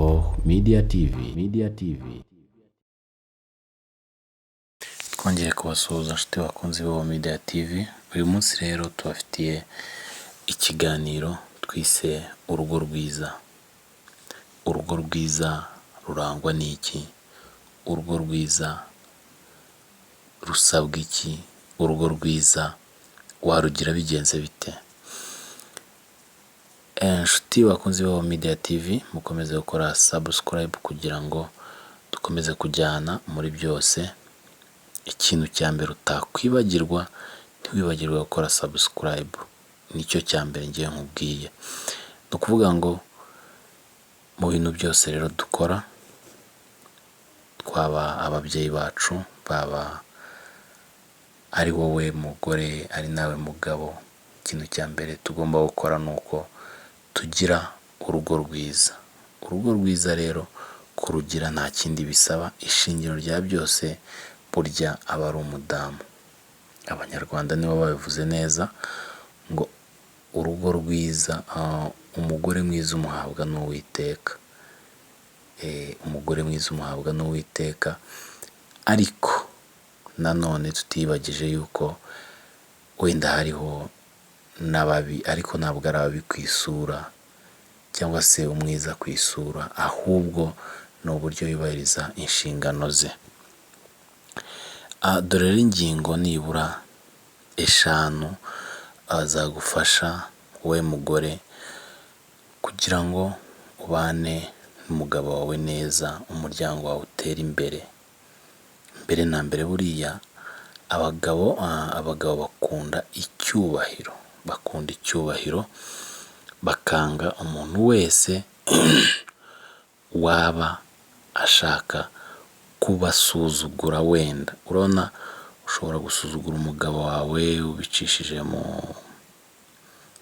Eho Media TV, Media TV. Twongeye kubasuhuza nshuti bakunzi b'Eho Media TV. Uyu munsi rero tubafitiye ikiganiro twise urugo rwiza. Urugo rwiza rurangwa n'iki? Urugo rwiza rusabwa iki? Urugo rwiza warugira bigenze bite? Inshuti bakunzi b'Eho Media TV, mukomeze gukora subscribe kugira ngo dukomeze kujyana muri byose. Ikintu cya mbere utakwibagirwa, ntiwibagirwe gukora subscribe, nicyo cya mbere ngiye nkubwiye. Ni ukuvuga ngo mu bintu byose rero dukora, twaba ababyeyi bacu, baba ari wowe mugore, ari nawe mugabo, ikintu cya mbere tugomba gukora ni uko tugira urugo rwiza. Urugo rwiza rero kurugira nta kindi bisaba, ishingiro rya byose burya aba ari umudamu. Abanyarwanda nibo babivuze neza ngo urugo rwiza, umugore mwiza umuhabwa n'Uwiteka. Umugore mwiza umuhabwa n'Uwiteka, ariko nanone tutibagije yuko wenda hariho n'ababi, ariko ntabwo ari ababi ku isura cyangwa se umwiza ku isura, ahubwo ni uburyo yubahiriza inshingano ze. Dore rero ingingo nibura 5 zagufasha wowe mugore kugira ngo ubane n'umugabo wawe neza, umuryango wawe utere imbere. Mbere na mbere buriya abagabo bakunda icyubahiro, bakunda icyubahiro, bakanga umuntu wese waba ashaka kubasuzugura wenda. Urabona ushobora gusuzugura umugabo wawe ubicishije mu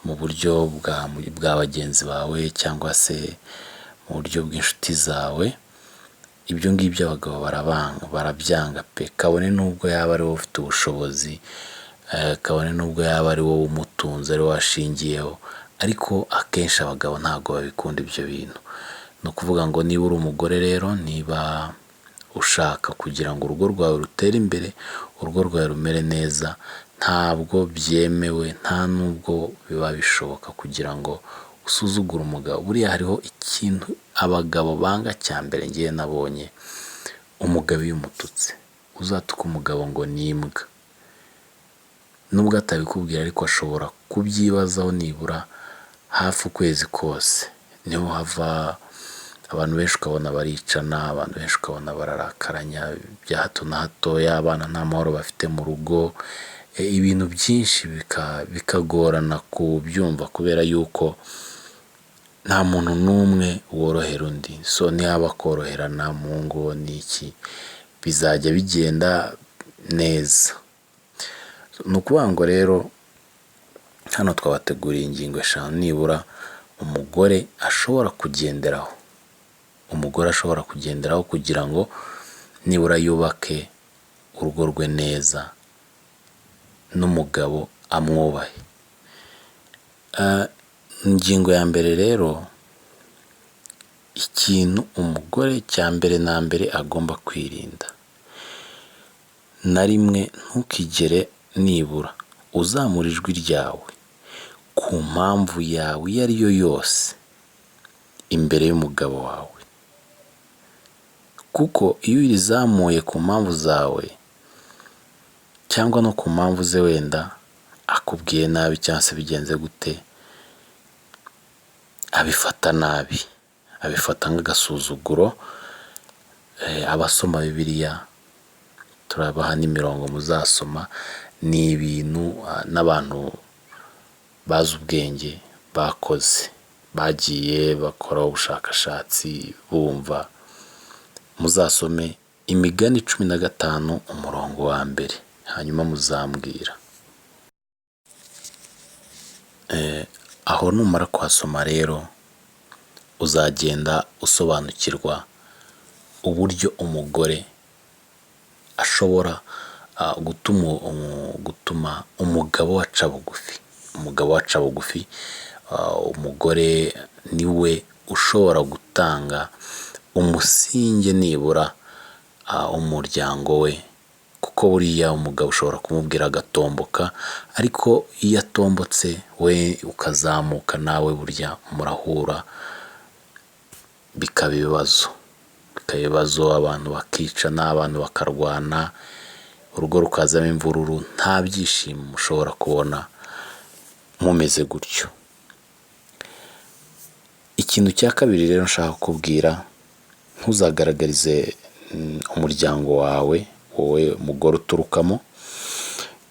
buryo bwa bagenzi bawe cyangwa se mu buryo bw'inshuti zawe, ibyo ngibyo abagabo barabyanga pe, kabone n'ubwo yaba ari wowe ufite ubushobozi, kabone n'ubwo yaba ari wowe umutunze, ari wowe ashingiyeho, ariko akenshi abagabo ntabwo babikunda ibyo bintu. Ni ukuvuga ngo niba uri umugore rero, niba ushaka kugira ngo urugo rwawe rutere imbere, urugo rwawe rumere neza, ntabwo byemewe, nta nubwo biba bishoboka kugira ngo usuzugure umugabo. Buriya hariho ikintu abagabo banga cya mbere ngewe nabonye, umugabo iyo umututse, uzatuka umugabo ngo ni imbwa, nubwo atabikubwira ariko ashobora kubyibazaho nibura hafi ukwezi kose. Niho hava abantu benshi ukabona baricana, abantu benshi ukabona bararakaranya bya hato na hatoya, abana nta mahoro bafite mu rugo, ibintu byinshi bikagorana kubyumva kubera yuko nta muntu n'umwe worohera undi. So nihaba koroherana mu ngo n'iki, bizajya bigenda neza. Ni ukuvuga ngo rero hano twabateguriye ingingo 5 nibura umugore ashobora kugenderaho, umugore ashobora kugenderaho kugira ngo nibura yubake urugo rwe neza n'umugabo amwubahe. Ingingo ya mbere rero, ikintu umugore cya mbere na mbere agomba kwirinda, na rimwe ntukigere nibura uzamura ijwi ryawe ku mpamvu yawe iyo ari yo yose imbere y'umugabo wawe, kuko iyo urizamuye ku mpamvu zawe cyangwa no ku mpamvu ze, wenda akubwiye nabi cyangwa se bigenze gute, abifata nabi, abifata nk'agasuzuguro. Abasoma Bibiliya turabaha n'imirongo muzasoma, ni ibintu n'abantu bazi ubwenge bakoze, bagiye bakora ubushakashatsi bumva. Muzasome Imigani 15 umurongo wa 1, hanyuma muzambwira. Aho numara kuhasoma rero uzagenda usobanukirwa uburyo umugore ashobora gutuma umugabo aca bugufi, umugabo aca bugufi. Umugore niwe ushobora gutanga umusingi nibura umuryango we, kuko buriya umugabo ushobora kumubwira agatomboka, ariko iyo atombotse we ukazamuka nawe burya murahura bikaba ibibazo, bikaba ibibazo, abantu bakicana, abantu bakarwana, urugo rukazamo imvururu, nta byishimo mushobora kubona mumeze gutyo. Ikintu cya kabiri rero nshaka kukubwira, ntuzagaragarize umuryango wawe, wowe mugore uturukamo,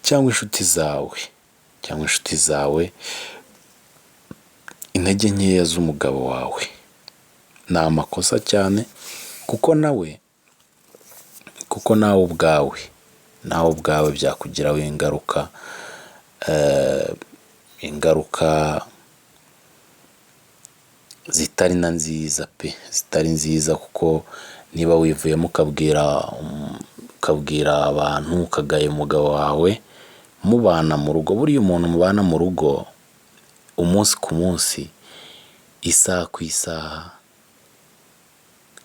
cyangwa inshuti zawe, cyangwa inshuti zawe intege nkeya z'umugabo wawe. Ni amakosa cyane kuko nawe, kuko nawe ubwawe, nawe ubwawe byakugiraho ingaruka, ingaruka zitari na nziza pe, zitari nziza, kuko niba wivuyemo ukabwira, ukabwira abantu, ukagaya umugabo wawe mubana mu rugo, buriya umuntu mubana mu rugo umunsi ku munsi, isaha ku isaha,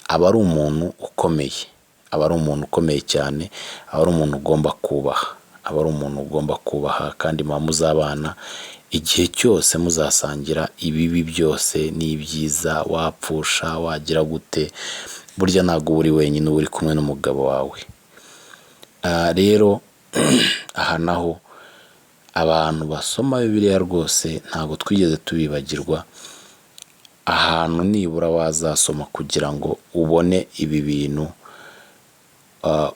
aba ari umuntu ukomeye, aba ari umuntu ukomeye cyane, aba ari umuntu ugomba kubaha, aba ari umuntu ugomba kubaha, kandi muba muzabana igihe cyose, muzasangira ibibi byose n'ibyiza, wapfusha, wagira gute, burya ntabwo uba uri wenyine, uba uri kumwe n'umugabo wawe. Rero aha naho abantu basoma Bibiliya rwose ntabwo twigeze tubibagirwa, ahantu nibura wazasoma kugira ngo ubone ibi bintu,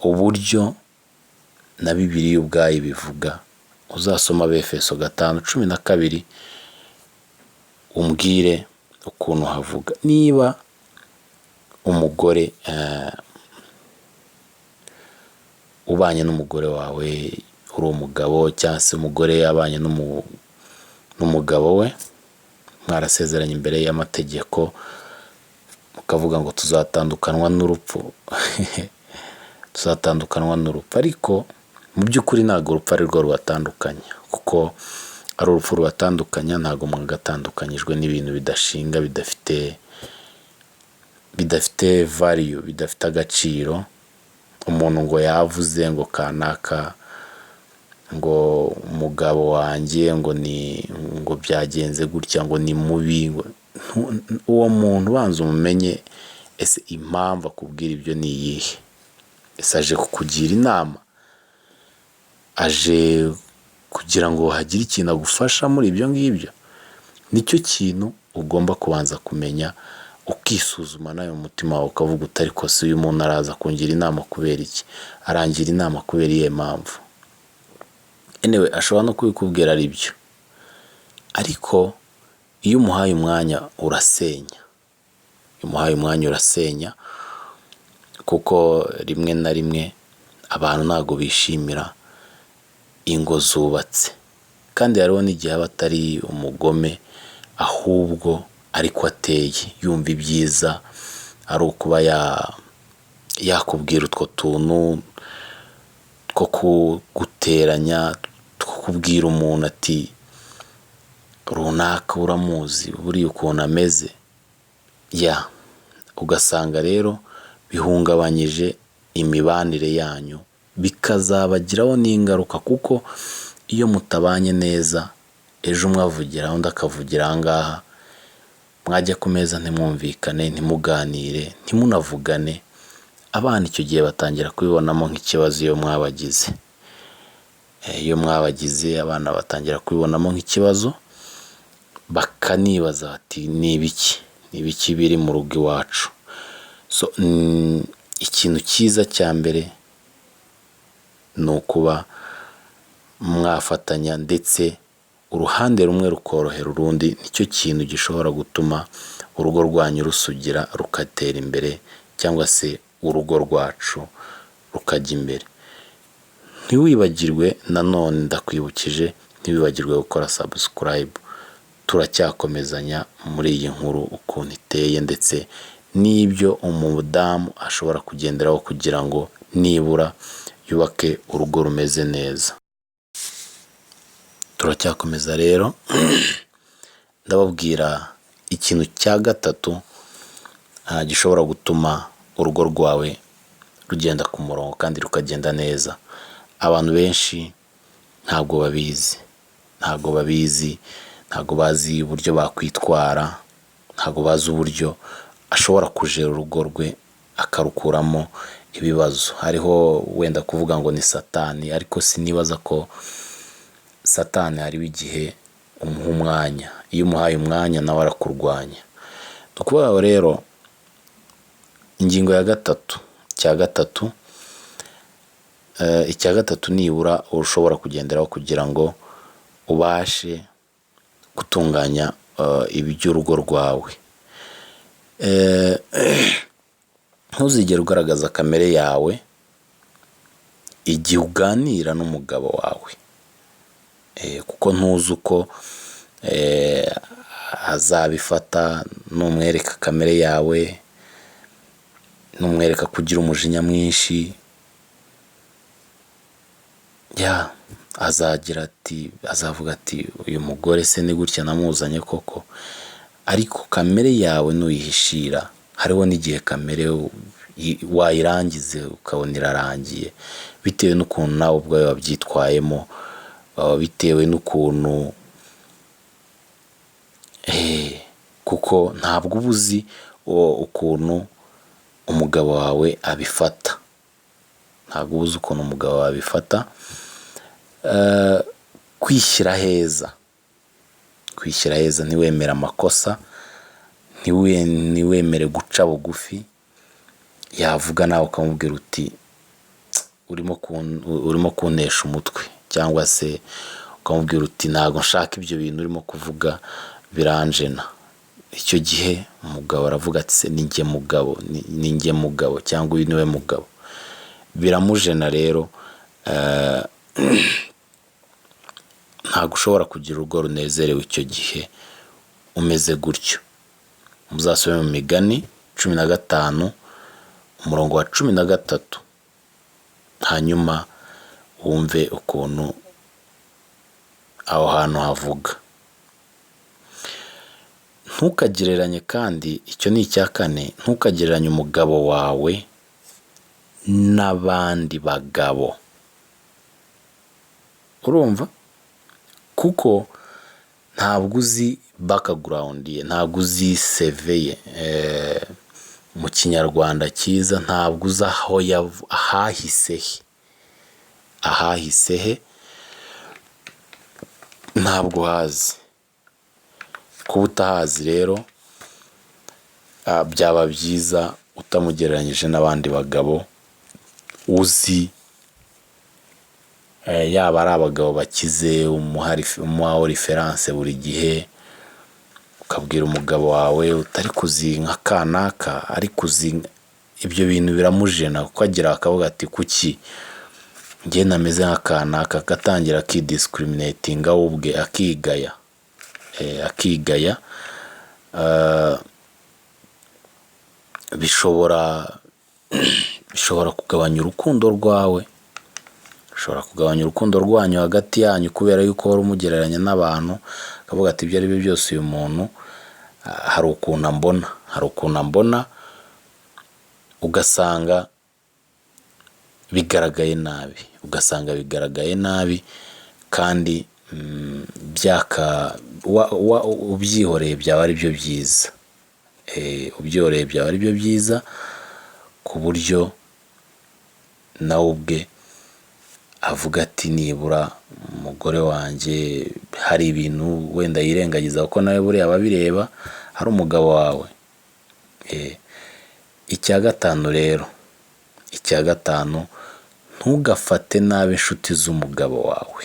uburyo na Bibiliya ubwayo ibivuga, uzasoma Abefeso 5:12, umbwire ukuntu havuga. Niba umugore ubanye n'umugore wawe uri umugabo, cyangwa se umugore yabanye n'umugabo we, mwarasezeranye imbere y'amategeko, mukavuga ngo tuzatandukanwa n'urupfu, tuzatandukanwa n'urupfu, ariko mu by'ukuri ntabwo urupfu ari rwo rubatandukanya, kuko ari urupfu rubatandukanya ntabwo mwagatandukanyijwe n'ibintu bidashinga, bidafite value, bidafite agaciro. Umuntu ngo yavuze ngo kanaka, ngo umugabo wanjye ngo ni, ngo byagenze gutya, ngo ni mubi, uwo muntu ubanza umumenye, ese impamvu akubwira ibyo ni iyihe? Ese aje kukugira inama? Aje kugira ngo hagire ikintu agufasha muri ibyo ngibyo? Nicyo kintu ugomba kubanza kumenya, ukisuzuma nawe mu mutima wawe, ukavuga uti ariko se uyu muntu araza kungira inama kubera iki? Arangira inama kubera iyihe mpamvu? Anyway, ashobora no kubikubwira ari byo, ariko iyo umuhaye umwanya urasenya, iyo umuhaye umwanya urasenya, kuko rimwe na rimwe abantu ntabwo bishimira ingo zubatse, kandi hariho n'igihe aba atari umugome, ahubwo ariko ateye, yumva ibyiza ari ukuba yakubwira utwo tuntu two kuguteranya, two kubwira umuntu ati runaka uramuzi buriya ukuntu ameze, ya ugasanga rero bihungabanyije imibanire yanyu, bikazabagiraho n'ingaruka, kuko iyo mutabanye neza, ejo umwe avugira undi akavugira aha ngaha, mwajya ku meza ntimwumvikane, ntimuganire, ntimunavugane, abana icyo gihe batangira kubibonamo nk'ikibazo iyo mwabagize. Iyo mwabagize abana batangira kubibonamo nk'ikibazo, bakanibaza bati ni ibiki? Ni ibiki biri mu rugo iwacu? So ikintu cyiza cya mbere ni ukuba mwafatanya, ndetse uruhande rumwe rukorohera urundi, nicyo kintu gishobora gutuma urugo rwanyu rusugira rugatera imbere, cyangwa se urugo rwacu rukajya imbere. Ntiwibagirwe nanone, ndakwibukije, ntiwibagirwe gukora subscribe, turacyakomezanya muri iyi nkuru ukuntu iteye, ndetse n'ibyo umudamu ashobora kugenderaho kugira ngo nibura yubake urugo rumeze neza. Turacyakomeza rero. Ndababwira ikintu cya gatatu gishobora gutuma urugo rwawe rugenda ku murongo kandi rukagenda neza. Abantu benshi ntabwo babizi, ntabwo babizi, ntabwo bazi uburyo bakwitwara, ntabwo bazi uburyo ashobora kujera urugo rwe akarukuramo ibibazo. Hariho wenda kuvuga ngo ni satani, ariko sinibaza ko satani hariho igihe umuha umwanya, iyo umuhaye umwanya nawe arakurwanya. Ni ukuvuga ngo rero ingingo ya gatatu, icya gatatu, icya gatatu nibura ushobora kugenderaho kugira ngo ubashe gutunganya iby'urugo rwawe. Ntuzigere ugaragaza kamere yawe igihe uganira n'umugabo wawe, kuko ntuzi uko azabifata numwereka kamere yawe, numwereka ko ugira umujinya mwinshi, ya azagira ati, azavuga ati uyu mugore se ni gutya namuzanye koko? Ariko kamere yawe nuyihishira, hariho n'igihe kamere wayirangize ukabona irarangiye, bitewe n'ukuntu nawe ubwawe wabyitwayemo, bitewe n'ukuntu, kuko ntabwo uba uzi ukuntu umugabo wawe abifata, ntabwo uba uzi ukuntu umugabo wawe abifata. Kwishyira heza, kwishyira heza, ntiwemere amakosa, ntiwemere guca bugufi, yavuga nawe ukamubwira uti urimo kuntesha umutwe, cyangwa se ukamubwira uti ntabwo nshaka ibyo bintu urimo kuvuga biranjena. Icyo gihe umugabo aravuga ati se ni njye mugabo, ni njye mugabo cyangwa uyu niwe mugabo, biramujena rero. Ntabwo ushobora kugira urugo runezerewe icyo gihe umeze gutyo. Muzasome mu Migani 15 umurongo wa 13, hanyuma wumve ukuntu aho hantu havuga. Ntukagereranye kandi, icyo ni icya kane, ntukagereranye umugabo wawe n'abandi bagabo. Urumva? Kuko ntabwo uzi background ye, ntabwo uzi CV ye, mu Kinyarwanda cyiza ntabwo uzi aho ahahise he, ahahise he ntabwo uhazi. Kuba utahazi rero byaba byiza utamugereranyije n'abandi bagabo uzi, yaba ari abagabo bakize umuhaho reference buri gihe, ukabwira umugabo wawe utari kuzi nka kanaka, ariko uzi ibyo bintu biramujena, kuko agira akavuga ati kuki njye ntameze nka kanaka, agatangira akidiscriminatinga we ubwe, akigaya, akigaya. Bishobora kugabanya urukundo rwawe, bishobora kugabanya urukundo rwanyu hagati yanyu, kubera yuko wari umugereranya n'abantu, akavuga ati ibyo ari byo byose uyu muntu hari ukuntu ambona, hari ukuntu ambona, ugasanga bigaragaye nabi, ugasanga bigaragaye nabi kandi byaka ubyihoreye byaba ari byo byiza, ubyihoreye byaba ari byo byiza, ku buryo nawe ubwe avuga ati nibura umugore wanjye hari ibintu wenda yirengagiza, kuko nawe buriya aba abireba ari umugabo wawe. Icya gatanu rero, icya gatanu, ntugafate nabi inshuti z'umugabo wawe.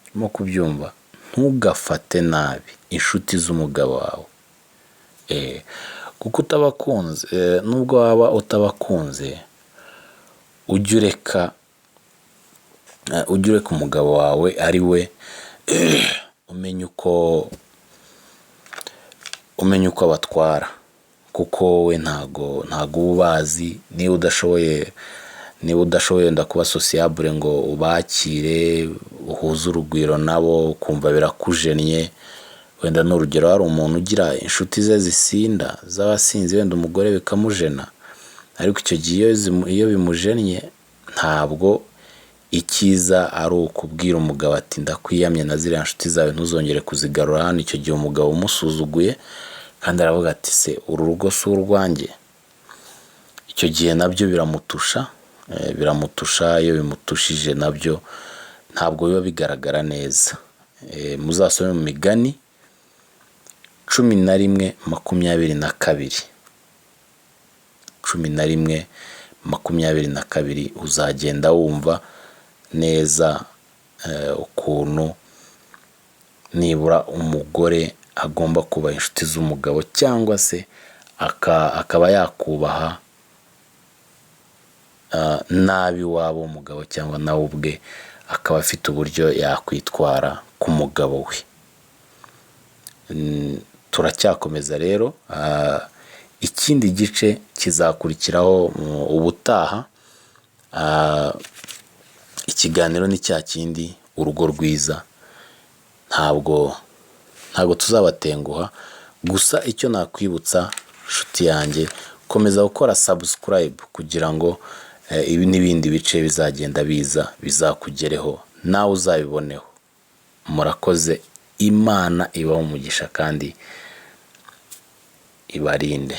Urimo kubyumva? Ntugafate nabi inshuti z'umugabo wawe, kuko utabakunze, nubwo waba utabakunze, ujye ureka, ujye ureka umugabo wawe ari we umenya uko abatwara, kuko we ntago uba ubazi. Niba udashoboye wenda kuba sociable ngo ubakire, uhuze urugwiro nabo, ukumva birakujennye. Wenda ni urugero, hari umuntu ugira inshuti ze zisinda z'abasinzi, wenda umugore bikamujena, ariko icyo gihe iyo bimujennye, ntabwo icyiza ari ukubwira umugabo ati ndakwiyamye na ziriya nshuti zawe ntuzongere kuzigarura hano. Icyo gihe umugabo umusuzuguye, kandi aravuga ati se uru rugo si urwanjye? Icyo gihe nabyo biramutusha, biramutusha. Iyo bimutushije nabyo ntabwo biba bigaragara neza. Muzasome mu Migani 11:22, 11:22, uzagenda wumva neza ukuntu nibura umugore agomba kubaha inshuti z'umugabo, cyangwa se akaba yakubaha n'ab'iwabo w'umugabo, cyangwa nawe ubwe akaba afite uburyo yakwitwara ku mugabo we. Turacyakomeza rero, ikindi gice kizakurikiraho ubutaha. Ikiganiro ni cya kindi, urugo rwiza, ntabwo tuzabatenguha. Gusa icyo nakwibutsa nshuti yanjye, komeza gukora subscribe kugira ngo ibi n'ibindi bice bizagenda biza bizakugereho, nawe uzabiboneho. Murakoze, Imana ibahe umugisha kandi ibarinde.